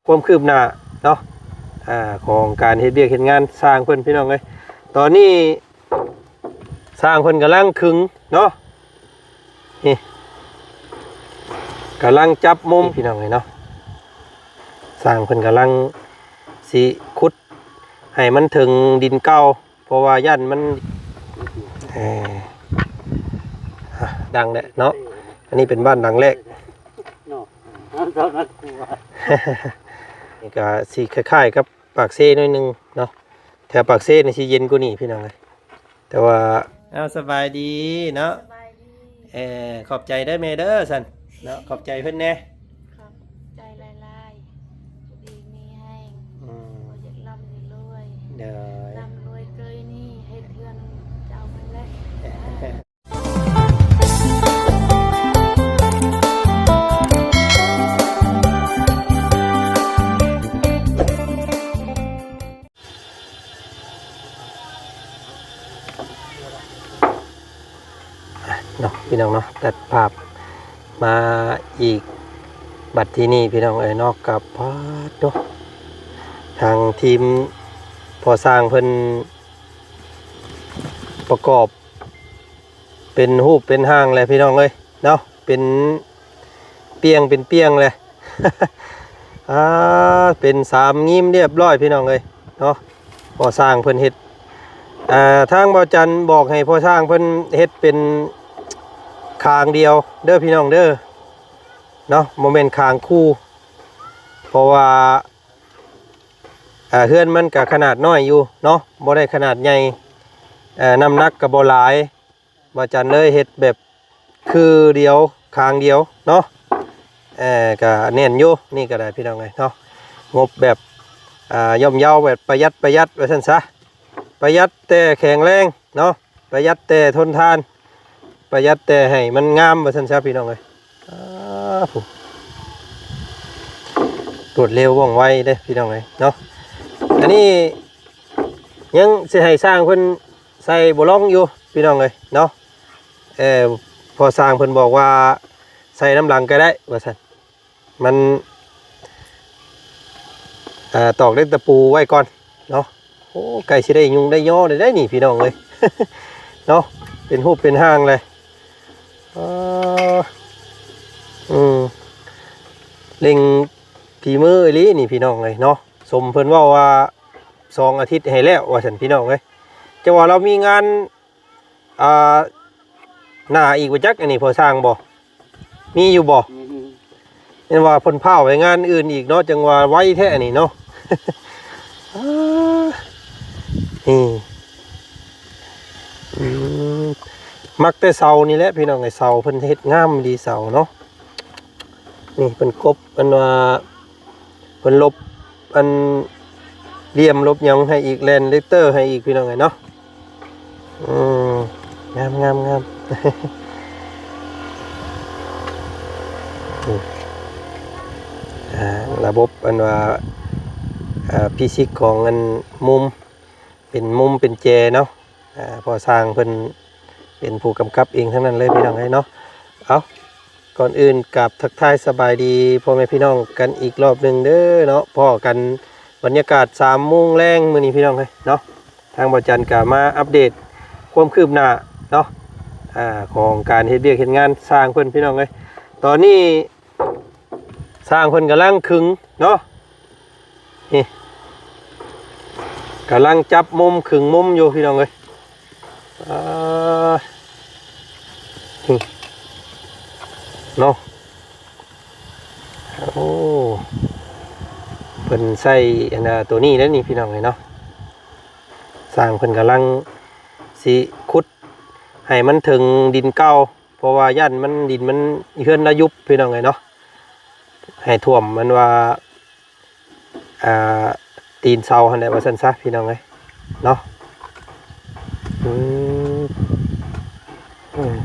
ຄວາມຄືບໜ້າເນາະ ອ່າ ຂອງການເຮັດວຽກເຮັດງານຊ່າງເພິ່ນ ພີ່ນ້ອງເອີຍ. ຕອນນີ້ຊ່າງເພິ່ນກຳລັງຂຶງເນາະ ນີ້ ກຳລັງຈັບມຸມ ພີ່ນ້ອງເອີຍເນາະ. ຊ່າງເພິ່ນກຳລັງຊິຂຸດໃຫ້ມັນເຖິງດິນເກົ່າ ເພາະວ່າຢ້ານມັນ ເອີ ດັງແຫຼະເນາະ. ອັນນີ້ເປັນບ້ານຫຼັງແລກ ນີ້ກະຊິຄ້າຍໆກັບປາກເຊໜ້ອຍໜຶ່ງເນາະ. ແຖວປາກເຊນີ້ຊິເຢັນກວ່ານີ້ ພີ່ນ້ອງເອີຍ. ແຕ່ວ່າ ເອົາ ສະບາຍດີເນາະ ສະບາຍດີ ເອີ ຂອບໃຈເດີແມ່ເດີ ຊັ້ນເນາະ ຂອບໃຈເພິ່ນແດ່ ຂອບໃຈຫຼາຍໆ ຢູ່ດີມີແຮງ ອືມ ຂໍໃຫ້ລ່ຳໃຫ້ລວຍ ໂດຍ ລ່ຳລວຍເກີຍນີ້ ເຮັດເຮືອນເຈົ້າຫັ້ນແຫຼະ. ເນາະ ພີ່ນ້ອງເນາະ ຕັດພາບມາອີກ ບັດທີນີ້ ພີ່ນ້ອງເອີຍເນາະ ກັບ ປາດໂທ້ ທາງທີມພໍ່ຊ່າງເພິ່ນປະກອບ ເປັນຮູບເປັນຮ່າງແຫຼະ ພີ່ນ້ອງເອີຍເນາະ ເປັນປ່ຽງເປັນປ່ຽງແຫຼະ ອ່າ ເປັນສາມງີມລຽບລ້ອຍ ພີ່ນ້ອງເອີຍເນາະ. ພໍ່ຊ່າງເພິ່ນເຮັດ ອ່າ ທາງບ່າວຈັນບອກໃຫ້ພໍ່ຊ່າງເພິ່ນເຮັດເປັນຄາງດຽວເດີ ພີ່ນ້ອງເດີເນາະ ບໍ່ແມ່ນຄາງຄູ່ ເພາະວ່າ ອ່າ ເຮືອນມັນກະຂະໜາດນ້ອຍຢູ່ເນາະ ບໍ່ໄດ້ຂະໜາດໃຫຍ່ ເອີ ນ້ຳໜັກກະບໍ່ຫຼາຍ ບ່າວຈັນເລີຍເຮັດແບບຄືດຽວ ຄາງດຽວເນາະ ເອີ ກະແໜ້ນຢູ່ ນີ້ກະໄດ້ ພີ່ນ້ອງເອີຍເນາະ. ງົບແບບ ອ່າ ຍ່ອມເຍົາ ແບບປະຢັດ ປະຢັດ ວ່າຊັ້ນຊະ ປະຢັດແຕ່ແຂງແຮງເນາະ ປະຢັດແຕ່ທົນທານ ປະຢັດແຕ່ໃຫ້ມັນງາມ ວ່າຊັ້ນຊະ ພີ່ນ້ອງເອີຍ. ອ່າ ໂອ້ ລວດເລັວວ່ອງໄວເດ້ ພີ່ນ້ອງເອີຍເນາະ. ອັນນີ້ຍັງຊິໃຫ້ຊ່າງເພິ່ນໃສ່ບໍ່ລອງຢູ່ ພີ່ນ້ອງເອີຍເນາະ. ເອີ ພໍ່ຊ່າງເພິ່ນບອກວ່າໃສ່ນຳຫຼັງກະໄດ້ ວ່າຊັ້ນ ມັນ ເອີ ຕອກເຫຼັກຕະປູໄວ້ກ່ອນເນາະ. ໂອ້ ໃກ້ຊິໄດ້ຍຸງໄດ້ຍໍໄດ້ນີ້ ພີ່ນ້ອງເອີຍເນາະ ເປັນຮູບເປັນຮ່າງເລີຍ. ເອີ ອືມ ເລັ່ງຝີມືອີ່ຫຼີນີ້ ພີ່ນ້ອງເອີຍເນາະ. ສົມເພິ່ນເວົ້າວ່າສອງອາທິດໃຫ້ແລ້ວ ວ່າຊັ້ນ ພີ່ນ້ອງເອີຍ. ຈະວ່າລາວມີງານ ອ່າ ໜ້າອີກບໍ່ຈັກ ອັນນີ້ພໍ່ຊ່າງບໍ່ ມີຢູ່ບໍ່? ມີ ເຫັນວ່າເພິ່ນພ້າວໄປງານອື່ນອີກເນາະ ຈັ່ງວ່າໄວແທ້ອັນນີ້ເນາະ. ນີ້ ອືມ ມັກແຕ່ເສົານີ້ແຫຼະ ພີ່ນ້ອງເອີຍ ເສົາເພິ່ນເຮັດງາມດີເສົາເນາະ. ນີ້ເພິ່ນກົບ ອັນວ່າ ເພິ່ນລົບອັນຫຼ່ຽມລົບຫຍັງໃຫ້ອີກ ແລ່ນເລັກເຕີໃຫ້ອີກ ພີ່ນ້ອງເອີຍເນາະ. ອືມ ງາມໆໆ ນີ້ ອ່າ ລະບົບອັນວ່າ ອ່າ ຟີຊິກຂອງອັນມຸມ ເປັນມຸມເປັນແຈເນາະ. ອ່າ ພໍ່ຊ່າງເພິ່ນເປັນຜູ້ກຳກັບເອງທັງນັ້ນເລີຍ ພີ່ນ້ອງເອີຍເນາະ. ເອົາ ກ່ອນອື່ນກາບທັກທາຍສະບາຍດີພໍ່ແມ່ພີ່ນ້ອງກັນອີກລອບໜຶ່ງເດີເນາະ. ພໍ້ກັນບັນຍາກາດສາມໂມງແລງມື້ນີ້ ພີ່ນ້ອງເອີຍເນາະ. ທາງບ່າວຈັນກະມາອັບເດດຄວາມຄືບໜ້າເນາະ ອ່າ ຂອງການເຮັດວຽກເຮັດງານຊ່າງເພິ່ນ ພີ່ນ້ອງເອີຍ. ຕອນນີ້ ຊ່າງເພິ່ນກຳລັງຂຶງເນາະ ນີ້ ກຳລັງຈັບມຸມ ຂຶງມຸມຢູ່ ພີ່ນ້ອງເອີຍ. ອ່າ ເນາະ ໂອ້ ເພິ່ນໃຊ້ອັນນ່າ ໂຕນີ້ເດ້ນີ້ ພີ່ນ້ອງເອີຍເນາະ. ຊ່າງເພິ່ນກຳລັງຊິຂຸດໃຫ້ມັນເຖິງດິນເກົ່າ ເພາະວ່າຢ້ານມັນ ດິນມັນ ເຮືອນລະຍຸບ ພີ່ນ້ອງເອີຍເນາະ ໃຫ້ຖ້ວມ ມັນວ່າ ອ່າ ຕີນເສົາຫັ້ນແຫຼະ ວ່າຊັ້ນຊະ ພີ່ນ້ອງເອີຍເນາະ. ອືມ ອືມ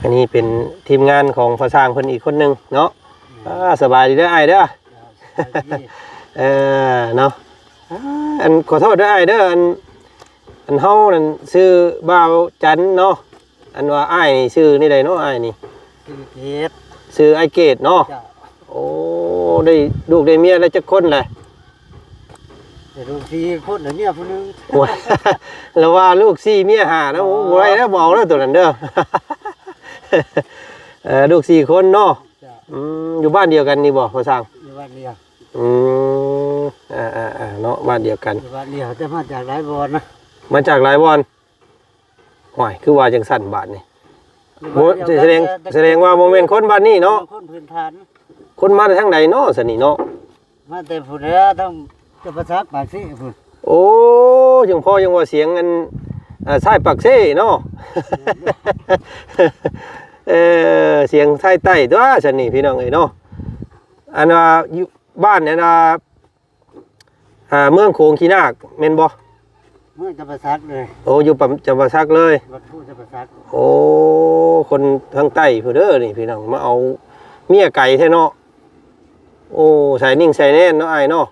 ອັນນີ້ເປັນທີມງານຂອງພໍ່ຊ່າງເພິ່ນອີກຄົນໜຶ່ງເນາະ. ອ່າ ສະບາຍດີເດີອ້າຍເດີ ເອີ ເນາະ. ອ່າ ອັນ ຂໍໂທດເດີອ້າຍເດີ ອັນ ອັນເຮົານັ້ນຊື່ບ່າວຈັນເນາະ. ອັນວ່າອ້າຍນີ້ຊື່ແນວໃດເນາະ ອ້າຍນີ້? ຊື່ເກດ ຊື່ອ້າຍເກດເນາະ. ເຈົ້າ. ໂອ້ ໄດ້ລູກໄດ້ເມຍແລ້ວຈັກຄົນແຫຼະ? ແຕ່ລູກສີ່ຄົນ ແລະເມຍຜູ້ໜຶ່ງ. ໂອ້ຍ ລະວ່າລູກສີ່ເມຍຫ້ານະ. ໂອ້ ບໍ່ໄດ້ນະ ບໍ່ເອົາເດີໂຕນັ້ນເດີ. ເອີ ລູກສີ່ຄົນເນາະ. ເຈົ້າ. ອືມ ຢູ່ບ້ານດຽວກັນນີ້ບໍ່ ພໍ່ຊ່າງ? ຢູ່ບ້ານດຽວ. ອືມ ອ່າໆໆ ເນາະ ບ້ານດຽວກັນ. ຢູ່ບ້ານດຽວ ແຕ່ມາຈາກຫຼາຍບ່ອນນະ. ມາຈາກຫຼາຍບ່ອນ. ໂອ້ຍ ຄືວ່າຈັ່ງຊັ້ນບາດນີ້. ຢູ່ ບໍ່ ບ້ານດຽວກັນ ສະແດງ ແຕ່ ສະແດງວ່າບໍ່ແມ່ນຄົນບ້ານນີ້ເນາະ. ຄົນພື້ນຖານ. ຄົນມາແຕ່ທາງໃດເນາະ ຊັ້ນນີ້ເນາະ? ມາແຕ່ພຸ້ນແຫຼະ ທາງຈຳປາສັກ ປາກເຊພຸ້ນ. ໂອ້ ຈັ່ງພໍຈັ່ງວ່າສຽງອັນ ອ່າ ຊາຍປາກເຊເນາະ. ເອີ ສຽງຊາຍໃຕ້ຕົວະ ຊັ້ນນີ້ ພີ່ນ້ອງເອີຍເນາະ. ອັນວ່າຢູ່ບ້ານອັນວ່າ ອ່າ ເມືອງໂຂງຂີ້ນາກແມ່ນບໍ່? ເມືອງຈຳປາສັກເລີຍ. ໂອ້ ຢູ່ປຳ ຈຳປາສັກເລີຍ. ວັດພູຈຳປາສັກ. ໂອ້ ຄົນທາງໃຕ້ພຸ້ນເດີນີ້ ພີ່ນ້ອງ ມາເອົາເມຍໄກແທ້ເນາະ. ໂອ້ ສາຍນິ່ງສາຍແນນເນາະ ອ້າຍເນາະ.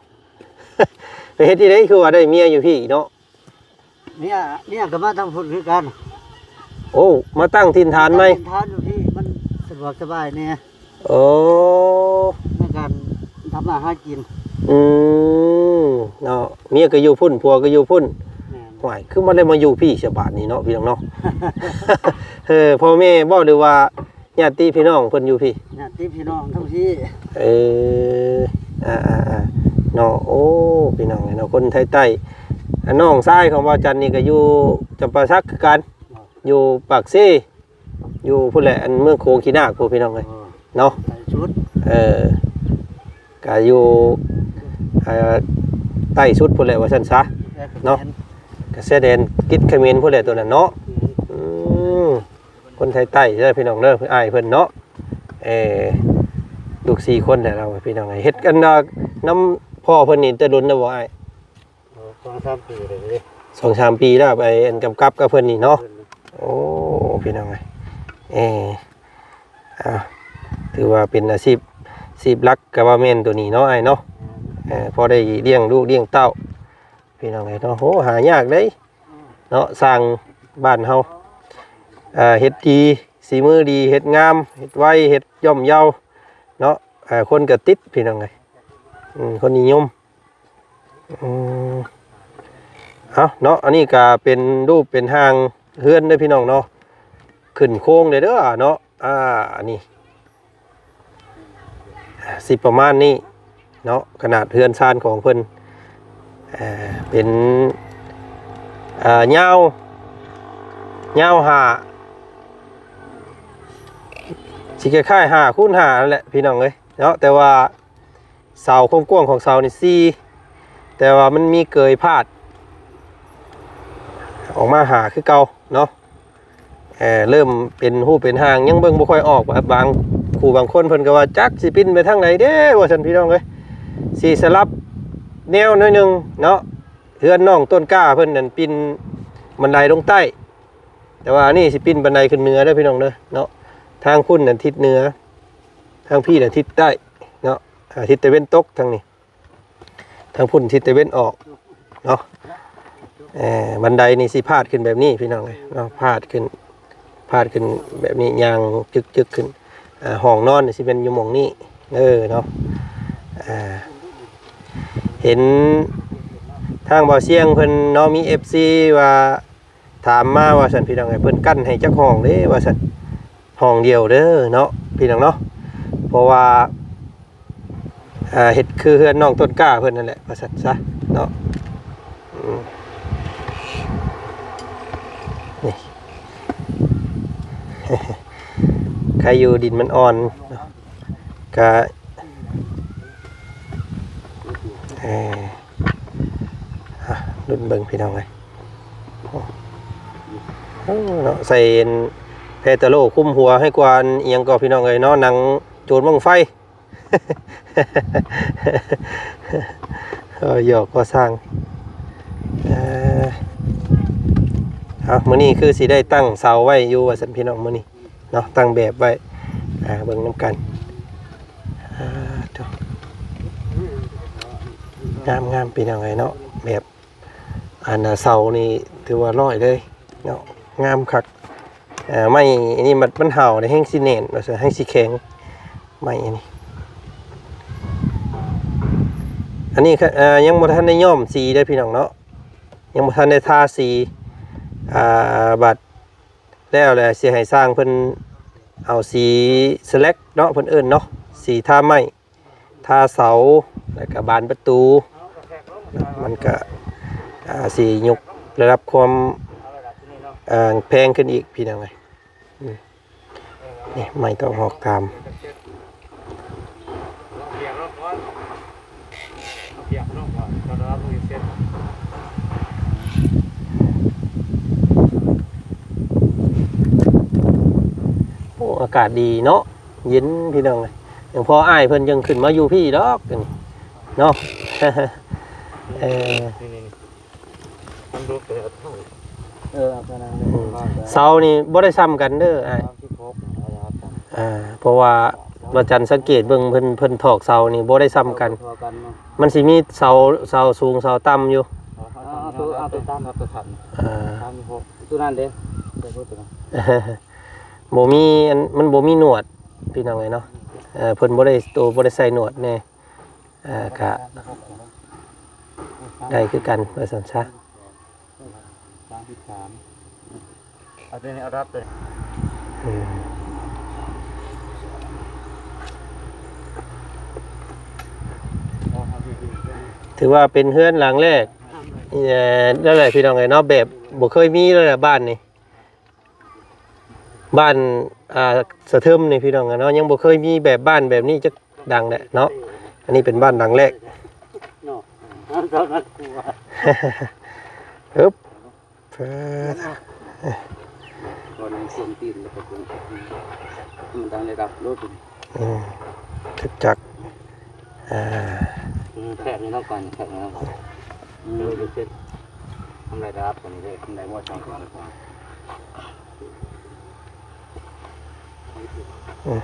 ໄປເຮັດທີ່ໃດຄືວ່າໄດ້ເມຍຢູ່ພີ້ເນາະ? ເມຍ ເມຍກໍມາທາງພຸ້ນຄືກັນ. ໂອ້ ມາຕັ້ງຖິ່ນຖານໃໝ່. ຕັ້ງຖິ່ນຖານຢູ່ພີ້ ມັນສະດວກສະບາຍແດ່. ໂອ້ ໃນການທຳມາຫາກິນ. ອືມ ເນາະ ເມຍກໍຢູ່ພຸ້ນ ຜົວກໍຢູ່ພຸ້ນ. ແມ່ນ. ໂອ້ຍ ຄືມາໄດ້ມາຢູ່ພີ້ຊະບາດນີ້ເນາະ ພີ່ນ້ອງເນາະ. ເອີ ພໍ່ແມ່ບໍ່ ຫຼືວ່າຍາດຕິພີ່ນ້ອງເພິ່ນຢູ່ພີ້? ຍາດຕິພີ່ນ້ອງທັງພີ້. ເອີ ອ່າໆໆ ເນາະ. ໂອ້ ພີ່ນ້ອງເນາະ ຄົນໄທໃຕ້. ອ່າ ນ້ອງຊາຍຂອງບ່າວຈັນນີ້ກໍຢູ່ຈຳປາສັກຄືກັນ. ຢູ່ປາກເຊ ຢູ່ພຸ້ນແຫຼະ ອັນເມືອງໂຂງຂີ້ນາກພຸ້ນ ພີ່ນ້ອງເອີຍ ເນາະ. ໃຕ້ສຸດ. ເອີ ກະຢູ່ ເອີ ໃຕ້ສຸດພຸ້ນແຫຼະວ່າຊັ້ນຊະເນາະ. ກະຊາຍແດນຕິດຂະເໝນພຸ້ນແຫຼະໂຕນັ້ນເນາະ. ອືມ ຄົນໄທໃຕ້ເດີພີ່ນ້ອງເດີ ອ້າຍເພິ່ນເນາະ. ເອີ ລູກສີ່ຄົນແຫຼະລາວ ພີ່ນ້ອງເອີຍ. ເຮັດອັນນຳພໍ່ເພິ່ນນີ້ແຕ່ດົນແລ້ວບໍ່ອ້າຍ? ໂອ້ ສອງສາມປີແລ້ວເດ້. ສອງສາມປີແລ້ວ ໄປອັນກຳກັບກັບເພິ່ນນີ້ເນາະ. ໂອ້ ພີ່ນ້ອງເອີຍ ເອີ ອ່າ ຖືວ່າເປັນອາຊີບ ອາຊີບຫຼັກກໍວ່າແມ່ນໂຕນີ້ເນາະ ອ້າຍເນາະ. ເອີ ພໍໄດ້ລ້ຽງລູກລ້ຽງເຕົ້າ ພີ່ນ້ອງເອີຍເນາະ. ໂຫ ຫາຍາກເດ້ເນາະ ຊ່າງບ້ານເຮົາ. ເອີ ເຮັດດີ ສີມືດີ ເຮັດງາມ ເຮັດໄວ ເຮັດຢ່ອມເຍົາເນາະ. ເອີ ຄົນກໍຕິດ ພີ່ນ້ອງເອີຍ ອືມ ຄົນນິຍົມ. ອືມ ເອົາເນາະ ອັນນີ້ກະເປັນຮູບເປັນຮ່າງເຮືອນເດີພີ່ນ້ອງເນາະ ຂຶ້ນໂຄງເດີເດີເນາະ. ອ່າ ອັນນີ້ຊິປະມານນີ້ເນາະ ຂະໜາດເຮືອນຊານຂອງເພິ່ນ. ເອີ ເປັນ ເອີ ຍາວ ຍາວຫ້າ ຊິຄ້າຍໆຫ້າຄູນຫ້ານັ້ນແຫຼະ ພີ່ນ້ອງເອີຍເນາະ. ແຕ່ວ່າ ເສົາ ຄວາມກວ້າງຂອງເສົານີ້ສີ່ ແຕ່ວ່າມັນມີເກີຍພາດອອກມາຫ້າຄືເກົ່າເນາະ. ເອີ ເລີ່ມເປັນຮູບເປັນຮ່າງ ຍັງເບິ່ງບໍ່ຄ່ອຍອອກ. ບາງ ບາງຄູ່ບາງຄົນເພິ່ນກໍວ່າ ຈັກຊິປິ່ນໄປທາງໃດເດ້ ວ່າຊັ້ນ ພີ່ນ້ອງເອີຍ. ຊິສະຫຼັບແນວໜ້ອຍໜຶ່ງເນາະ ເຮືອນນ້ອງຕົ້ນກ້າເພິ່ນນັ້ນປິ່ນບັນໄດລົງໃຕ້ ແຕ່ວ່າອັນນີ້ຊິປິ່ນບັນໄດຂຶ້ນເໜືອເດີ ພີ່ນ້ອງເດີເນາະ. ທາງພຸ້ນນັ້ນທິດເໜືອ ທາງພີ້ນະທິດໃຕ້ ເນາະ ອາ ທິດຕາເວັນຕົກທາງນີ້ ທາງພຸ້ນທິດຕາເວັນອອກເນາະ. ເອີ ບັນໄດນີ້ຊິພາດຂຶ້ນແບບນີ້ ພີ່ນ້ອງເອີຍເນາະ ພາດຂຶ້ນ ພາດຂຶ້ນແບບນີ້ ຍ່າງຈຶກໆຂຶ້ນ. ອາ ຫ້ອງນອນນີ້ຊິແມ່ນຢູ່ໝ່ອງນີ້ເດີເນາະ. ອາ ເຫັນທາງບ່າວຊຽງເພິ່ນເນາະ ມີເອັຟຊີວ່າ ຖາມມາວ່າຊັ້ນ ພີ່ນ້ອງເອີຍ ເພິ່ນກັ້ນໃຫ້ຈັກຫ້ອງເດ້ວ່າຊັ້ນ. ຫ້ອງດຽວເດີເນາະ ພີ່ນ້ອງເນາະ ເພາະວ່າ ອ່າ ເຮັດຄືເຮືອນນ້ອງຕົ້ນກ້າເພິ່ນນັ້ນແຫຼະວ່າຊັ້ນຊະເນາະ. ອືມ ນີ້ ໃຄຢູ່ດິນມັນອ່ອນເນາະ ກະ ເອີ ອ່ະ ລຸ້ນເບິ່ງ ພີ່ນ້ອງເອີຍ. ໂອ້ ໂອ້ ເນາະ ໃສ່ແຜ່ຕະໂຫຼຄຸມຫົວໃຫ້ກວ່າ ອີ່ຫຍັງກໍ ພີ່ນ້ອງເອີຍເນາະ ໜັງໂຈນບັ້ງໄຟ. ເອີ ຫຍອກກໍຊ່າງ. ເອີ ເອົາ ມື້ນີ້ຄືຊິໄດ້ຕັ້ງເສົາໄວ້ຢູ່ວ່າຊັ້ນ ພີ່ນ້ອງ ມື້ນີ້ເນາະ ຕັ້ງແບບໄວ້ ອ່າ ເບິ່ງນຳກັນ. ອ່າ ໂທ້ ງາມໆ ພີ່ນ້ອງເອີຍເນາະ ແບບ ອັນ ເສົານີ້ຖືວ່າຮ້ອຍເລີຍເນາະ ງາມຄັກ. ເອີ ໄມ້ອັນນີ້ມັນ ມັນເຫົ່າແຮງຊິແໜ້ນວ່າຊັ້ນ ແຮງຊິແຂງ ໄມ້ອັນນີ້. ອັນນີ້ ເອີ ຍັງບໍ່ທັນໄດ້ຍ້ອມສີເດ້ພີ່ນ້ອງເນາະ ຍັງບໍ່ທັນໄດ້ທາສີ. ອ່າ ບັດແລ້ວແຫຼະ ຊິໃຫ້ຊ່າງເພິ່ນເອົາສີສະແລັກເນາະ ເພິ່ນເອີ້ນເນາະ ສີທາໄມ້ ທາເສົາ ແລ້ວກະບານປະຕູ ມັນກະ ອ່າ ຊິຍົກລະດັບຄວາມ ອ່າ ແພງຂຶ້ນອີກພີ່ນ້ອງເອີຍ. ນີ້ ໄມ້ຕອກຫອກຕາມ. ໂອ້ ອາກາດດີເນາະ ເຢັນພີ່ນ້ອງເອີຍ. ຍັງພໍອ້າຍເພິ່ນຍັງຂຶ້ນມາຢູ່ພີ້ດອກເນາະ. ເອີ ມັນລຸກໄປເອົາເສົາ ເອີ ເອົາໄປນັ້ນເລີຍ ອືມ ເສົານີ້ບໍ່ໄດ້ສ່ຳກັນເດີອ້າຍ ສາມສິບຫົກ ອ່າ ເພາະວ່າ ວ່າຈັນສັງເກດເບິ່ງ ເພິ່ນ ເພິ່ນຖອກເສົານີ້ບໍ່ໄດ້ສ່ຳກັນ ເທົ່າກັນເນາະ ມັນຊິມີເສົາ ເສົາສູງເສົາຕ່ຳຢູ່ ເອົາ ເອົາ ເອົາຕົວ ເອົາຕົວຕ່ຳ ເອົາຕົວຕໍ່າ ອ່າ ສາມສິບຫົກ ຕົວນັ້ນເດ້ ຕົວນັ້ນ ບໍ່ມີອັນ ມັນບໍ່ມີໜວດ ພີ່ນ້ອງເອີຍເນາະ ເອີ ເພິ່ນບໍ່ໄດ້ ໂຕບໍ່ໄດ້ໃສ່ໜວດແດ່. ເອີ ກະໄດ້ຄືກັນວ່າຊັ້ນຊະ ສາມສິບສາມ ເອົາຕົວນີ້ ເອົາດັບຕົວນີ້ ອືມ ຖືວ່າເປັນເຮືອນຫຼັງແລກ ເອີ ນັ້ນແຫຼະພີ່ນ້ອງເອີຍເນາະ ແບບບໍ່ເຄີຍມີເລີຍແຫຼະບ້ານນີ້. ບ້ານ ອ່າ ສະເທີມນີ້ພີ່ນ້ອງເນາະ ຍັງບໍ່ເຄີຍມີແບບບ້ານແບບນີ້ຈັກຫຼັງແຫຼະເນາະ. ອັນນີ້ເປັນບ້ານຫຼັງແລກ ເນາະ ເອີບ ກ່ອນໃຫ້ສວມຕີນ ແລ້ວກໍເບິ່ງ ມັນຕ້ອງໄດ້ຮັບໂລດ ອືມ ຖືກຈັກ ອ່າ ອືມ ແຄບນີ້ເນາະ ກ່ອນ ແຄບນີ້ເນາະ ອືມ ເອີ ເປັນເສັ້ນ ທຳລາຍດາບຕົວນີ້ເດ້ ທຳລາຍໝົດສອງຕົວ ອືມ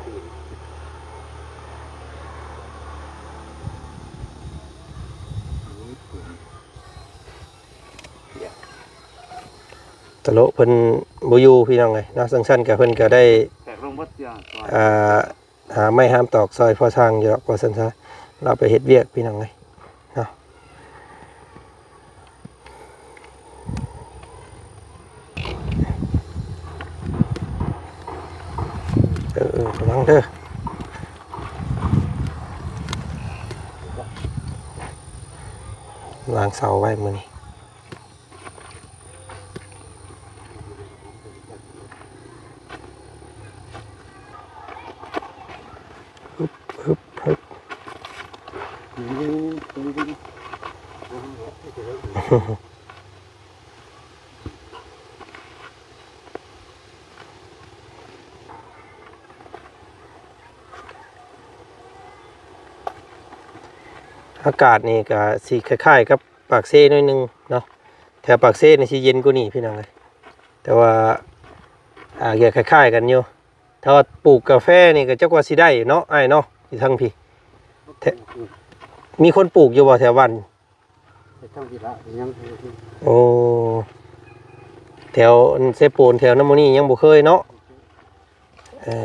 ຕະໂລະເພິ່ນບໍ່ຢູ່ພີ່ນ້ອງເອີຍເນາະ ຈັ່ງຊັ້ນກະເພິ່ນກະໄດ້ ແຕກລົງເບິດ ອ່າ ຫາໄມ້ຫາມຕອກຊ່ອຍພໍ່ຊ່າງຢູ່ດອກ ວ່າຊັ້ນຊະ ລາວໄປເຮັດວຽກພີ່ນ້ອງເອີຍເນາະ. ເອີ ເອີ ລະວັງເດີ ວາງເສົາໄວ້ມື້ນີ້. ຮຶບ ຮຶບ ຮຶບ ອາກາດນີ້ກະຊິຄ້າຍໆກັບ ປາກເຊໜ້ອຍໜຶ່ງເນາະ ແຖວປາກເຊນີ້ຊິເຢັນກວ່ານີ້ພີ່ນ້ອງເອີຍ ແຕ່ວ່າ ອ່າ ກະຄ້າຍໆກັນຢູ່. ຖ້າວ່າປູກກາແຟນີ້ກໍຈັກວ່າຊິໄດ້ເນາະ ອ້າຍເນາະ ຢູ່ທາງພີ້ ແຖ- ມີຄົນປູກຢູ່ບໍ່ແຖວບ້ານ? ແຖວທາງພີ້ລະຍັງ ໂອ້ ແຖວເຊໂປນ ແຖວນັ້ນໝູ່ນີ້ຍັງບໍ່ເຄີຍເນາະ. ເອີ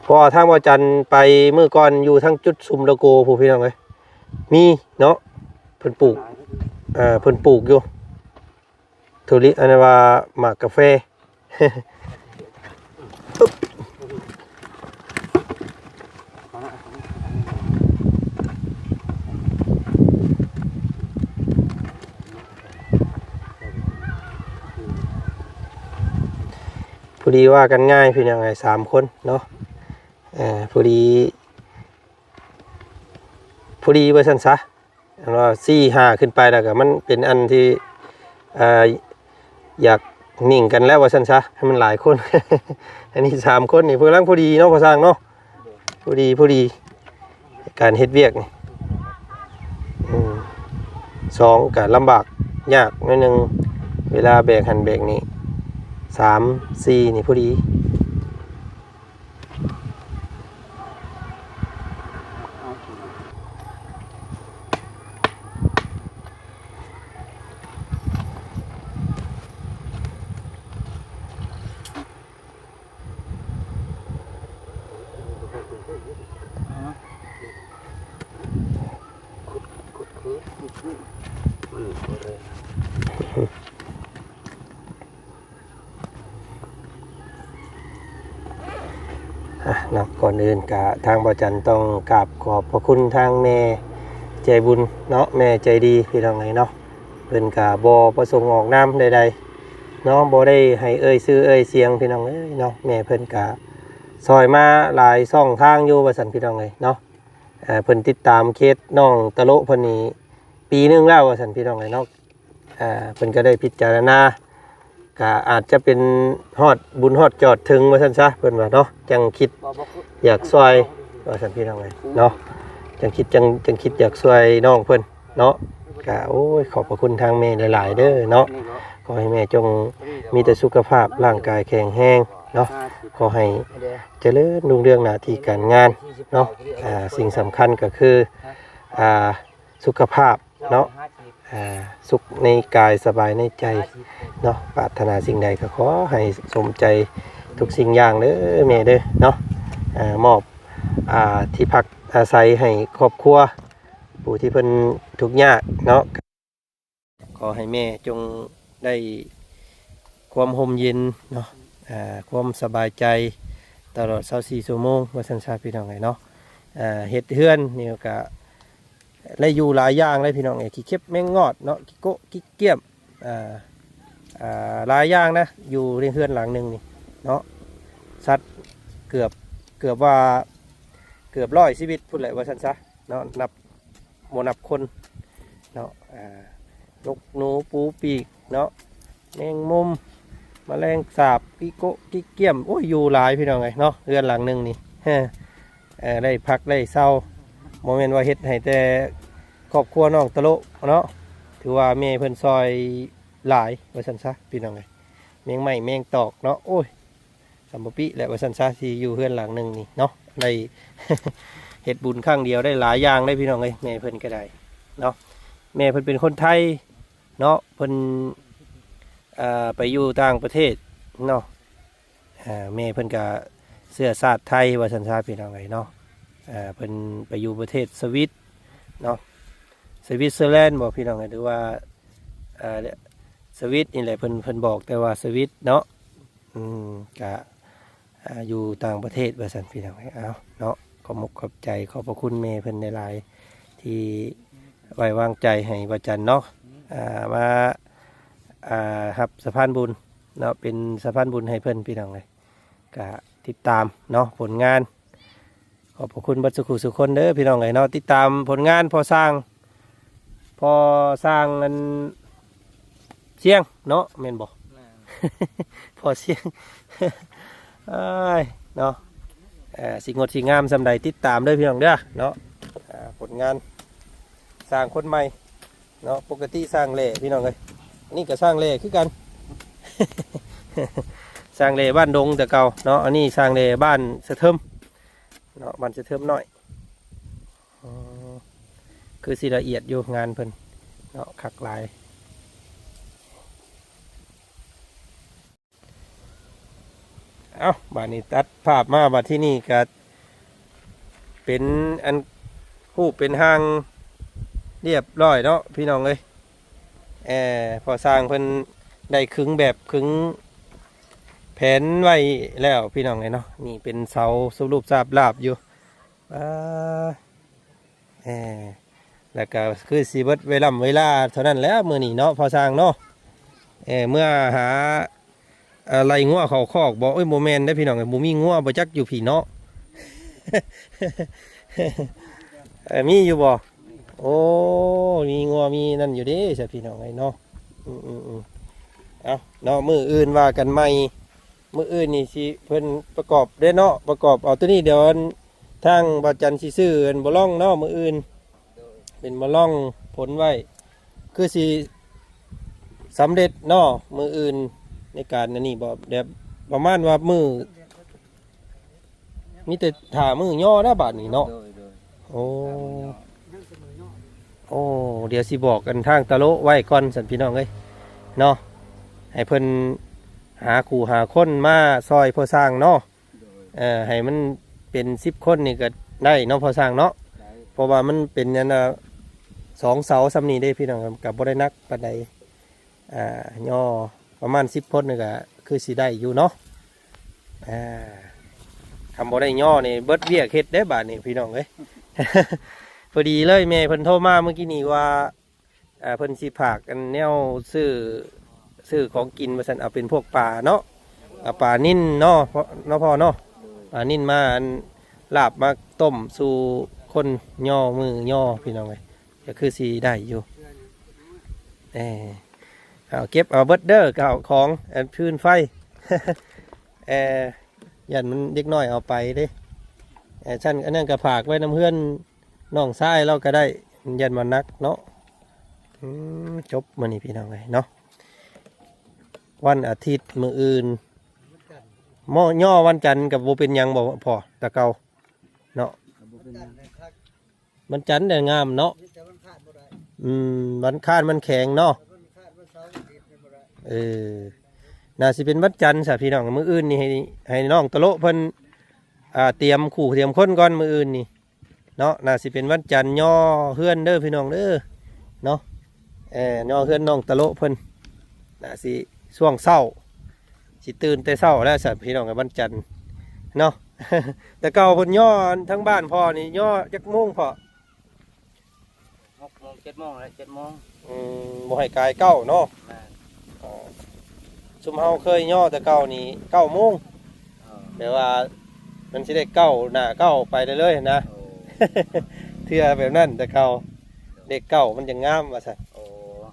ເພາະວ່າທາງບ່າວຈັນໄປມື້ກ່ອນຢູ່ທາງຈຸດຊຸມລະໂກພຸ້ນ ພີ່ນ້ອງເອີຍ ມີເນາະ ເພິ່ນປູກ ເອີ ເພິ່ນປູກຢູ່ທຸລິ ອັນນັ້ນວ່າໝາກກາແຟ. ພໍດີວ່າກັນງ່າຍພີ່ນ້ອງເອີຍ ສາມຄົນເນາະ ເອີ ພໍດີ ພໍດີວ່າຊັ້ນຊະ ອັນວ່າສີ່ຫ້າຂຶ້ນໄປແລ້ວກໍມັນເປັນອັນທີ່ ເອີ ຢາກໜິ່ງກັນແລ້ວວ່າຊັ້ນຊະ ໃຫ້ມັນຫຼາຍຄົນ ອັນນີ້ສາມຄົນນີ້ ກຳລັງພໍດີເນາະ ພໍ່ຊ່າງເນາະ. ພໍດີ ພໍດີ ການເຮັດວຽກນີ້ ອືມ ສອງ ກະລຳບາກຍາກໜ້ອຍໜຶ່ງ ເວລາແບກຫັ້ນແບກນີ້ ສາມ ສີ່ ນີ້ພໍດີ. ຂຸດ ຂຸດ ອ່ະເນາະ ກ່ອນອື່ນກະທາງບ່າວຈັນຕ້ອງກາບຂອບພະຄຸນທາງແມ່ໃຈບຸນເນາະ ແມ່ໃຈດີພີ່ນ້ອງເອີຍເນາະ. ເພິ່ນກະບໍ່ປະສົງອອກນາມໃດໆເນາະ ບໍ່ໄດ້ໃຫ້ເອີ່ຍຊື່ເອີ່ຍສຽງພີ່ນ້ອງເອີຍເນາະ. ແມ່ເພິ່ນກະຊ່ອຍມາຫຼາຍຊ່ອງທາງຢູ່ວ່າຊັ້ນພີ່ນ້ອງເອີຍເນາະ. ເອີ ເພິ່ນຕິດຕາມເຄສນ້ອງຕະໂລະເພິ່ນນີ້ປີໜຶ່ງແລ້ວວ່າຊັ້ນພີ່ນ້ອງເອີຍເນາະ. ອ່າ ເພິ່ນກໍໄດ້ພິຈາລະນາ ກໍອາດຈະເປັນຮອດບຸນຮອດຈອດເຖິງວ່າຊັ້ນຊະ ເພິ່ນວ່າເນາະ ຈັ່ງຄິດຢາກຊ່ວຍວ່າຊັ້ນພີ່ນ້ອງເອີຍເນາະ. ຈັ່ງຄິດ ຈັ່ງ ຈັ່ງຄິດຢາກຊ່ວຍນ້ອງເພິ່ນເນາະ. ກໍ ໂອ້ຍ ຂອບພະຄຸນທາງແມ່ຫຼາຍໆເດີເນາະ. ຂໍໃຫ້ແມ່ຈົ່ງມີແຕ່ສຸຂະພາບຮ່າງກາຍແຂງແຮງເນາະ. ຂໍໃຫ້ຈະເລີນຮຸ່ງເຮືອງໜ້າທີ່ການງານເນາະ. ອ່າ ສິ່ງສຳຄັນກໍຄື ອ່າ ສຸຂະພາບເນາະ ອ່າ ສຸກໃນກາຍສະບາຍໃນໃຈເນາະ. ປາດຖະໜາສິ່ງໃດກໍຂໍໃຫ້ສົມໃຈທຸກສິ່ງຢ່າງເດີແມ່ເດີເນາະ. ອ່າ ມອບ ອ່າ ທີ່ພັກອາໄສໃຫ້ຄອບຄົວຜູ້ທີ່ເພິ່ນທຸກຍາກເນາະ. ຂໍໃຫ້ແມ່ຈົ່ງໄດ້ຄວາມຮົ່ມເຢັນເນາະ ອ່າ ຄວາມສະບາຍໃຈຕະຫຼອດຊາວສີ່ຊົ່ວໂມງວ່າຊັ້ນຊະ ພີ່ນ້ອງເອີຍເນາະ. ອ່າ ເຮັດເຮືອນນີ້ກໍ ໄດ້ຢູ່ຫຼາຍຢ່າງເລີຍພີ່ນ້ອງເອີຍ ຂີ້ເຂັບແມງງອດເນາະ ຂີ້ໂກະຂີ້ກ້ຽມ ອ່າ ອ່າ ຫຼາຍຢ່າງນະ ຢູ່ໃນເຮືອນຫຼັງໜຶ່ງນີ້ເນາະ. ສັດເກືອບ ເກືອບວ່າ ເກືອບຮ້ອຍຊີວິດພຸ້ນແຫຼະວ່າຊັ້ນຊະເນາະ ນັບ ບໍ່ນັບຄົນເນາະ. ອ່າ ນົກໜູ ປູປີກເນາະ ແມງມຸມ ມະແລງສາບ ຂີ້ໂກະຂີ້ກ້ຽມ ໂອ້ຍ ຢູ່ຫຼາຍພີ່ນ້ອງເອີຍເນາະ ເຮືອນຫຼັງໜຶ່ງນີ້ ເອີ ໄດ້ພັກໄດ້ເຊົາ ບໍ່ແມ່ນວ່າເຮັດໃຫ້ແຕ່ຄອບຄົວນ້ອງຕະໂລະເນາະ ຖືວ່າແມ່ເພິ່ນຊ່ອຍຫຼາຍວ່າຊັ້ນຊະ ພີ່ນ້ອງເອີຍ. ແມງໄມ້ແມງຕອກເນາະ ໂອ້ຍ ສຳບໍ່ປິແຫຼະວ່າຊັ້ນຊະ ທີ່ຢູ່ເຮືອນຫຼັງໜຶ່ງນີ້ເນາະ ໄດ້ເຮັດບຸນຄັ້ງດຽວໄດ້ຫຼາຍຢ່າງເດ້ ພີ່ນ້ອງເອີຍ. ແມ່ເພິ່ນກໍໄດ້ເນາະ ແມ່ເພິ່ນເປັນຄົນໄທເນາະ ເພິ່ນ ເອີ ໄປຢູ່ຕ່າງປະເທດເນາະ. ເອີ ແມ່ເພິ່ນກະເຊື້ອຊາດໄທວ່າຊັ້ນຊະ ພີ່ນ້ອງເອີຍເນາະ. ເອີ ເພິ່ນໄປຢູ່ປະເທດສະວິດເນາະ ສະວິດເຊີແລນບໍ ພີ່ນ້ອງເອີຍ ຫຼືວ່າ ເອີ ສະວິດນີ້ແຫຼະ ເພິ່ນ ເພິ່ນບອກແຕ່ວ່າສະວິດເນາະ. ອືມ ກະ ອ່າ ຢູ່ຕ່າງປະເທດວ່າຊັ້ນ ພີ່ນ້ອງເອີຍ. ເອົາເນາະ ຂອບມຸກຂອບໃຈ ຂອບພະຄຸນແມ່ເພິ່ນຫຼາຍໆ ທີ່ໄວ້ວາງໃຈໃຫ້ບ່າວຈັນເນາະ ອ່າ ມາ ອ່າ ຮັບສະພານບຸນເນາະ ເປັນສະພານບຸນໃຫ້ເພິ່ນ ພີ່ນ້ອງເອີຍ. ກະຕິດຕາມເນາະ ຜົນງານ ຂອບພະຄຸນເບິດສູ່ຜູ້ສູ່ຄົນເດີ ພີ່ນ້ອງເອີຍເນາະ. ຕິດຕາມຜົນງານພໍ່ຊ່າງ ພໍ່ຊ່າງອັນ ຊຽງເນາະ ແມ່ນບໍ່? ແມ່ນ. ພໍ່ຊຽງ ເອີຍເນາະ ເອີ ຊິງົດຊິງາມສ່ຳໃດ ຕິດຕາມເດີພີ່ນ້ອງເດີເນາະ. ເອີ ຜົນງານຊ່າງຄົນໃໝ່ເນາະ ປົກກະຕິຊ່າງແຫຼ້ພີ່ນ້ອງເອີຍ ອັນນີ້ກໍຊ່າງແຫຼ້ຄືກັນ ຊ່າງແຫຼ້ບ້ານດົງແຕ່ເກົ່າເນາະ. ອັນນີ້ຊ່າງແຫຼ້ບ້ານສະເທີມເນາະ ບ້ານສະເທີມນ້ອຍ. ອໍ ຄືຊິລະອຽດຢູ່ງານເພິ່ນເນາະ ຄັກຫຼາຍ. ເອົ້າ ບາດນີ້ຕັດພາບມາ ບາດທີ່ນີ້ກະເປັນອັນຮູບເປັນຮ່າງລຽບຮ້ອຍເນາະ ພີ່ນ້ອງເອີຍ. ເອີ ພໍ່ຊ່າງເພິ່ນໄດ້ຄຶງແບບຄຶງແຜນໄວ້ແລ້ວ ພີ່ນ້ອງເອີຍເນາະ. ນີ້ເປັນເສົາສຳຮູບສາບລາບຢູ່ ອ່າ ເອີ ແລ້ວກໍຄືຊິເບິດເວລາເວລາເທົ່ານັ້ນແຫຼະມື້ນີ້ເນາະ ພໍ່ຊ່າງເນາະ. ເອີ ເມື່ອຫາ ເອີ ໄລ່ງົວເຂົ້າຄອກບໍ? ໂອ້ຍ ບໍ່ແມ່ນເດ້ພີ່ນ້ອງເອີຍ ບໍ່ມີງົວບໍ່ຈັກຢູ່ພີ້ເນາະ. ເອີ ມີຢູ່ບໍ່? ໂອ້ ມີງົວມີນັ້ນຢູ່ເດ້ຊະ ພີ່ນ້ອງເອີຍເນາະ. ອືມໆໆ ເອົາເນາະ ມື້ອື່ນວ່າກັນໃໝ່. ມື້ອື່ນນີ້ຊິເພິ່ນປະກອບເດ້ເນາະ ປະກອບເອົາໂຕນີ້ ດຽວອັນທາງບ່າວຈັນຊິຊື້ອັນໂບລອງເນາະ ມື້ອື່ນ ເປັນໂບລອງພົນໄວ້ ຄືຊິສຳເລັດເນາະ ມື້ອື່ນໃນການອັນນີ້ບໍ? ແບບປະມານວ່າມື້ ມີແຕ່ຖ້າມື້ຍໍ້ນະບາດນີ້ເນາະ. ໂດຍໆ ໂອ້ ຖ້າມື້ຍໍ້ ໂອ້ ດຽວຊິບອກອັນທາງຕະໂລະໄວ້ກ່ອນຊັ້ນ ພີ່ນ້ອງເອີຍເນາະ ໃຫ້ເພິ່ນຫາຄູ່ຫາຄົນມາຊ່ອຍພໍ່ຊ່າງເນາະ. ໂດຍ ເອີ ໃຫ້ມັນເປັນສິບຄົນນີ້ກໍໄດ້ເນາະ ພໍ່ຊ່າງເນາະ. ໄດ້ ເພາະວ່າມັນເປັນອັນນ່າ ສອງເສົາສ່ຳນີ້ເດ້ພີ່ນ້ອງ ກໍບໍ່ໄດ້ໜັກປານໃດ. ອ່າ ຍໍປະມານສິບຄົນນີ້ກໍຄືຊິໄດ້ຢູ່ເນາະ. ອ່າ ຄັນບໍ່ໄດ້ຍໍນີ້ເບິດວຽກເຮັດເດ້ບາດນີ້ພີ່ນ້ອງເອີຍ. ພໍດີເລີຍ ແມ່ເພິ່ນໂທມາມື້ກີ້ນີ້ວ່າ ອ່າ ເພິ່ນຊິຝາກອັນແນວຊື້ ຊື້ຂອງກິນວ່າຊັ້ນ ເອົາເປັນພວກປາເນາະ ເອົາປານິນເນາະ ເນາະພໍ່ເນາະ ປານິນມາອັນລາບມາຕົ້ມສູ່ຄົນຍໍມື້ຍໍພີ່ນ້ອງເອີຍ ກໍຄືຊິໄດ້ຢູ່. ເອີ ເອົາເກັບເອົາເບິດເດີ ເຂົ້າຂອງອັນຟືນໄຟ ເອີ ຢ້ານມັນເດັກນ້ອຍເອົາໄປເດ້. ເອີ ຊັ້ນອັນນັ້ນກໍຝາກໄວ້ນຳເຮືອນ ນ້ອງຊາຍລາວກໍໄດ້ ຢ້ານວ່າໜັກເນາະ. ອືມ ຈົບມື້ນີ້ພີ່ນ້ອງເອີຍເນາະ ວັນອາທິດມື້ອື່ນ ຍໍວັນຈັນກໍບໍ່ເປັນຫຍັງບໍ່ພໍ່ ແຕ່ເກົ່າເນາະ. ວັນຈັນແຫຼະງາມເນາະ. ອືມ ວັນຄານມັນແຂງເນາະ. ເອີ ໜ້າຊິເປັນວັນຈັນຊະພີ່ນ້ອງ ມື້ອື່ນນີ້ໃຫ້ ໃຫ້ນ້ອງຕະໂລະເພິ່ນ ອ່າ ຕຽມຄູ່ຕຽມຄົນກ່ອນມື້ອື່ນນີ້ ເນາະ. ໜ້າຊິເປັນວັນຈັນຍໍເຮືອນເດີພີ່ນ້ອງເດີເນາະ. ເອີ ຍໍເຮືອນນ້ອງຕະໂລະເພິ່ນ ໜ້າຊິຊ່ວງເຊົ້າ ຊິຕື່ນແຕ່ເຊົ້າແລ້ວຊະພີ່ນ້ອງ ວັນຈັນເນາະ. ແຕ່ເກົ່າເພິ່ນຍໍທາງບ້ານພໍ່ນີ້ຍໍຈັກໂມງພໍ່? ຫົກໂມງ ເຈັດໂມງແຫຼະ ເຈັດໂມງ. ອືມ ບໍ່ໃຫ້ກາຍເກົ້າເນາະ. ແມ່ນ. ອໍ ຊຸມເຮົາເຄີຍຍໍແຕ່ເກົ່ານີ້ເກົ້າໂມງ ແປວ່າມັນຊິໄດ້ກ້າວໜ້າກ້າວໄປເລື້ອຍໆນະ. ໂອ້ ເທື່ອແບບນັ້ນແຕ່ເກົ່າ ເລກເກົ້າມັນຈະງາມວ່າຊັ້ນ. ໂອ້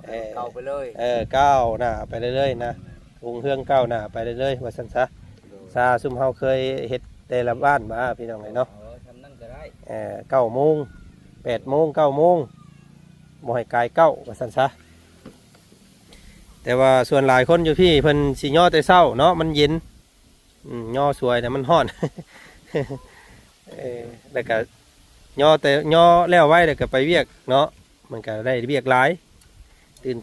ເອີ ກ້າວໄປເລີຍ. ເອີ ກ້າວໜ້າໄປເລື້ອຍໆນະ ຮຸ່ງເຮືອງກ້າວໜ້າໄປເລື້ອຍໆວ່າຊັ້ນຊະ. ໂດຍ ຊາຊຸມເຮົາເຄີຍເຮັດແຕ່ລະບ້ານວ່າພີ່ນ້ອງເອີຍເນາະ. ເອີ ຊ່ຳນັ້ນກໍໄດ້. ເອີ ເກົ້າໂມງ ແປດໂມງ ເກົ້າໂມງ ບໍ່ໃຫ້ກາຍເກົ້າວ່າຊັ້ນຊະ. ແຕ່ວ່າສ່ວນຫຼາຍຄົນຢູ່ພີ້ເພິ່ນຊິຍໍແຕ່ເຊົ້າເນາະ ມັນເຢັນ. ອືມ ຍໍສວຍນະ ມັນຮ້ອນ. ເອີ ແລ້ວກະຍໍແຕ່ ຍໍແລ້ວໄວ ແລ້ວກະໄປວຽກເນາະ ມັນກະໄດ້ວຽກຫຼາຍ. ຕື່ນ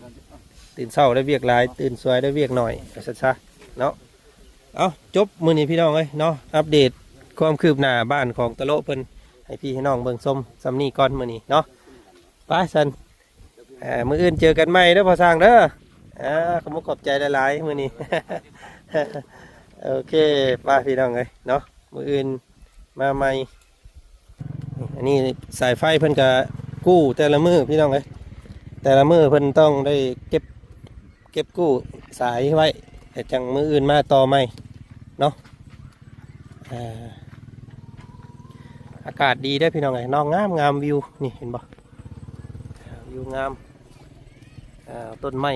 ຕື່ນເຊົ້າໄດ້ວຽກຫຼາຍ ຕື່ນສວຍໄດ້ວຽກໜ້ອຍ ວ່າຊັ້ນຊະເນາະ. ເອົ້າ ຈົບມື້ນີ້ພີ່ນ້ອງເອີຍເນາະ ອັບເດດຄວາມຄືບໜ້າບ້ານຂອງຕະໂລະເພິ່ນ ໃຫ້ພີ່ໃຫ້ນ້ອງເບິ່ງຊົມສ່ຳນີ້ກ່ອນມື້ນີ້ເນາະ. ໄປຊັ້ນ ເອີ ມື້ອື່ນເຈີກັນໃໝ່ເດີພໍ່ຊ່າງເດີ. ອ່າ ຂອບມຸກຂອບໃຈຫຼາຍໆມື້ນີ້. ໂອເຄ ໄປພີ່ນ້ອງເອີຍເນາະ ມື້ອື່ນມາໃໝ່. ອັນນີ້ສາຍໄຟເພິ່ນກະກູ້ແຕ່ລະມື້ພີ່ນ້ອງເອີຍ ແຕ່ລະມື້ເພິ່ນຕ້ອງໄດ້ເກັບ ເກັບກູ້ສາຍໄວ້ ແລ້ວຈັ່ງມື້ອື່ນມາຕໍ່ໃໝ່ເນາະ. ເອີ ອາກາດດີເດ້ພີ່ນ້ອງເອີຍເນາະ ງາມໆ ວິວນີ້ເຫັນບໍ່ ວິວງາມ. ເອີ ຕົ້ນໄມ້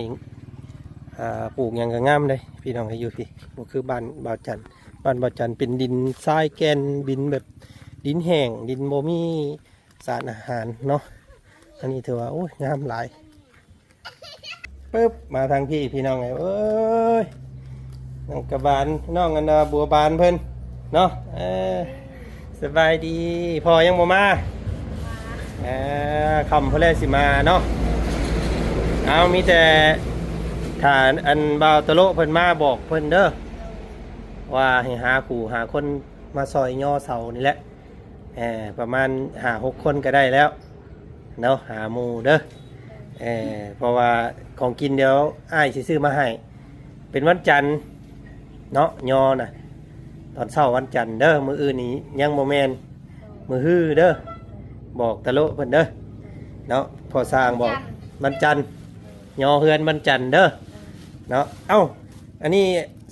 ເອີ ປູກຫຍັງກໍງາມເດ້ພີ່ນ້ອງເອີຍ ຢູ່ພີ້ ບໍ່ຄືບ້ານບ່າວຈັນ. ບ້ານບ່າວຈັນເປັນດິນຊາຍແກ່ນ ດິນແບບ ດິນແຫ້ງ ດິນບໍ່ມີສານອາຫານເນາະ. ອັນນີ້ຖືວ່າ ໂອ້ຍ ງາມຫຼາຍ. ປຶບ ມາທາງພີ້ພີ່ນ້ອງເອີຍ ເອີຍ ນ້ອງກະບານ ນ້ອງອັນນ່າ ບົວບານເພິ່ນເນາະ. ເອີ ສະບາຍດີ ພໍ່ຍັງບໍ່ມາ? ອ່າ ຄ່ຳພຸ້ນແຫຼະຊິມາເນາະ. ເອົາ ມີແຕ່ຖ້າອັນບ່າວຕະໂລະເພິ່ນມາບອກເພິ່ນເດີ ວ່າໃຫ້ຫາຄູ່ຫາຄົນມາຊ່ອຍຍໍເສົານີ້ແຫຼະ. ເອີ ປະມານຫ້າຫົກຄົນກໍໄດ້ແລ້ວເນາະ ຫາໝູ່ເດີ. ເອີ ເພາະວ່າຂອງກິນດຽວອ້າຍຊິຊື້ມາໃຫ້ ເປັນວັນຈັນເນາະ ຍໍນະ ຕອນເຊົ້າວັນຈັນເດີ. ມື້ອື່ນນີ້ຍັງບໍ່ແມ່ນ ມື້ຮືເດີ ບອກຕະໂລະເພິ່ນເດີເນາະ. ພໍ່ຊ່າງບອກວັນຈັນ ຍໍເຮືອນວັນຈັນເດີເນາະ. ເອົ້າ ອັນນີ້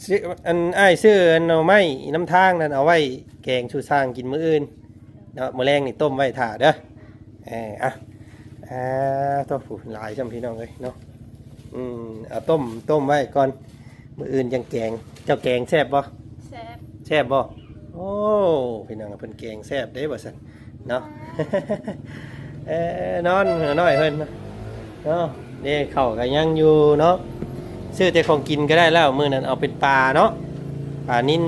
ຊື້ ອັນ ອ້າຍຊື້ອັນໜໍ່ໄມ້ນຳທາງນັ້ນ ເອົາໄວ້ແກງສູ່ຊ່າງກິນມື້ອື່ນເນາະ. ມື້ແລງນີ້ຕົ້ມໄວ້ຖ້າເດີ. ເອີ ອ່ະ ອ່າ ໂທ້ ຫຼາຍຊ່ຳພີ່ນ້ອງເອີຍເນາະ. ອືມ ເອົາຕົ້ມ ຕົ້ມໄວ້ກ່ອນ ມື້ອື່ນຈັ່ງແກງ. ເຈົ້າແກງແຊບບໍ່? ແຊບ. ແຊບບໍ່? ໂອ້ ພີ່ນ້ອງ ເພິ່ນແກງແຊບເດ້ວ່າຊັ້ນເນາະ. ເອີ ນອນນ້ອຍເພິ່ນເນາະ. ເດ້ ເຂົ້າກໍຍັງຢູ່ເນາະ ຊື້ແຕ່ຂອງກິນກໍໄດ້ແລ້ວ. ມື້ນັ້ນເອົາເປັນປາເນາະ ປານິນ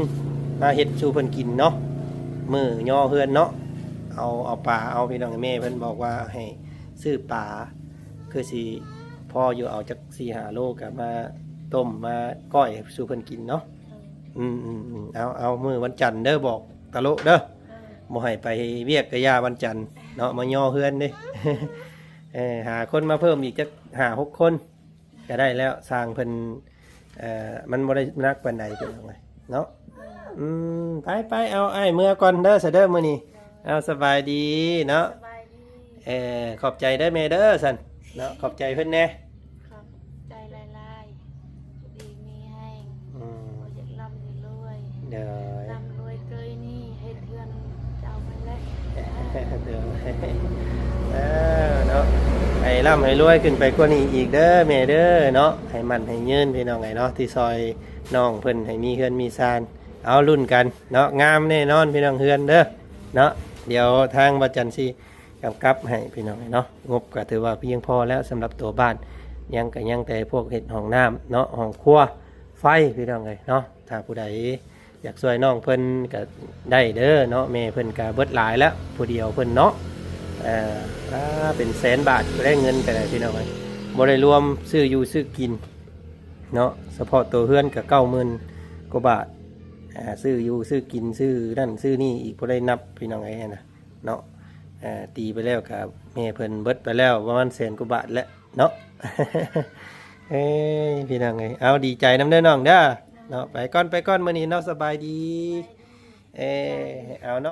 ມາເຮັດສູ່ເພິ່ນກິນເນາະ ມື້ຍໍເຮືອນເນາະ. ເອົາ ເອົາປາ ເອົາ ພີ່ນ້ອງ ແມ່ເພິ່ນບອກວ່າໃຫ້ຊື້ປາ ຄືຊິພໍຢູ່ ເອົາຈັກສີ່ຫ້າໂລກໍມາຕົ້ມມາກ້ອຍສູ່ເພິ່ນກິນເນາະ. ອືມ ອືມ ອືມ ເອົາ ເອົາ ມື້ວັນຈັນເດີ ບອກຕະໂລະເດີ ເອີ ບໍ່ໃຫ້ໄປວຽກກະຢ່າວັນຈັນເນາະ ມາຍໍເຮືອນເດ້. ເອີ ຫາຄົນມາເພີ່ມອີກຈັກຫ້າຫົກຄົນກໍໄດ້ແລ້ວ. ຊ່າງເພິ່ນ ເອີ ມັນບໍ່ໄດ້ໜັກປານໃດ ພີ່ນ້ອງເອີຍເນາະ. ອືມ ໄປໆ ເອົາອ້າຍເມືອກ່ອນເດີ ສະເດີ ມື້ນີ້. ເອົາ ສະບາຍດີເນາະ. ສະບາຍດີ. ເອີ ຂອບໃຈເດີແມ່ເດີ ຊັ້ນເນາະ. ຂອບໃຈເພິ່ນແດ່. ຂອບໃຈຫຼາຍໆ. ຢູ່ດີມີແຮງ. ອືມ ຂໍໃຫ້ລ່ຳໃຫ້ລວຍ. ໂດຍ. ລ່ຳລວຍເກີຍນີ້ ເຮັດເຮືອນເຈົ້າຫັ້ນແຫຼະ. ໂດຍ. ເອີ ເນາະ ໃຫ້ລ່ຳໃຫ້ລວຍຂຶ້ນໄປກວ່ານີ້ອີກເດີແມ່ເດີເນາະ. ໃຫ້ໝັ້ນໃຫ້ຍືນ ພີ່ນ້ອງເອີຍເນາະ ທີ່ຊ່ອຍນ້ອງເພິ່ນໃຫ້ມີເຮືອນມີຊານ. ເອົາ ລຸ້ນກັນເນາະ. ງາມແນ່ນອນ ພີ່ນ້ອງ ເຮືອນເດີເນາະ. ດຽວທາງບ່າວຈັນຊິກຳກັບໃຫ້ ພີ່ນ້ອງເອີຍເນາະ. ງົບກໍຖືວ່າພຽງພໍແລ້ວສຳລັບຕົວບ້ານ. ຍັງກໍຍັງແຕ່ພວກເຮັດຫ້ອງນ້ຳເນາະ, ຫ້ອງຄົວ, ໄຟ ພີ່ນ້ອງເອີຍເນາະ. ຖ້າຜູ້ໃດຢາກຊ່ວຍນ້ອງເພິ່ນກໍໄດ້ເດີເນາະ. ແມ່ເພິ່ນກໍເບິດຫຼາຍແລ້ວ ຜູ້ດຽວເພິ່ນເນາະ. ເອີ ອ່າ ເປັນແສນບາດ ໄດ້ເງິນກໍໄດ້ ພີ່ນ້ອງເອີຍ. ບໍ່ໄດ້ລວມຊື້ຢູ່ຊື້ກິນເນາະ. ສະເພາະຕົວເຮືອນກໍເກົ້າໝື່ນກວ່າບາດ. ອ່າ ຊື້ຢູ່ຊື້ກິນ ຊື້ນັ້ນຊື້ນີ້ອີກ ບໍ່ໄດ້ນັບ ພີ່ນ້ອງເອີຍນະເນາະ. ເອີ ຕີໄປແລ້ວກໍແມ່ເພິ່ນເບິດໄປແລ້ວປະມານແສນກວ່າບາດແຫຼະເນາະ. ເອີຍ ພີ່ນ້ອງເອີຍ ເອົາ ດີໃຈນຳເດີນ້ອງເດີເນາະ. ໄປກ່ອນ ໄປກ່ອນ ມື້ນີ້ເນາະ. ສະບາຍດີ. ເອີ ເອົາເນາະ.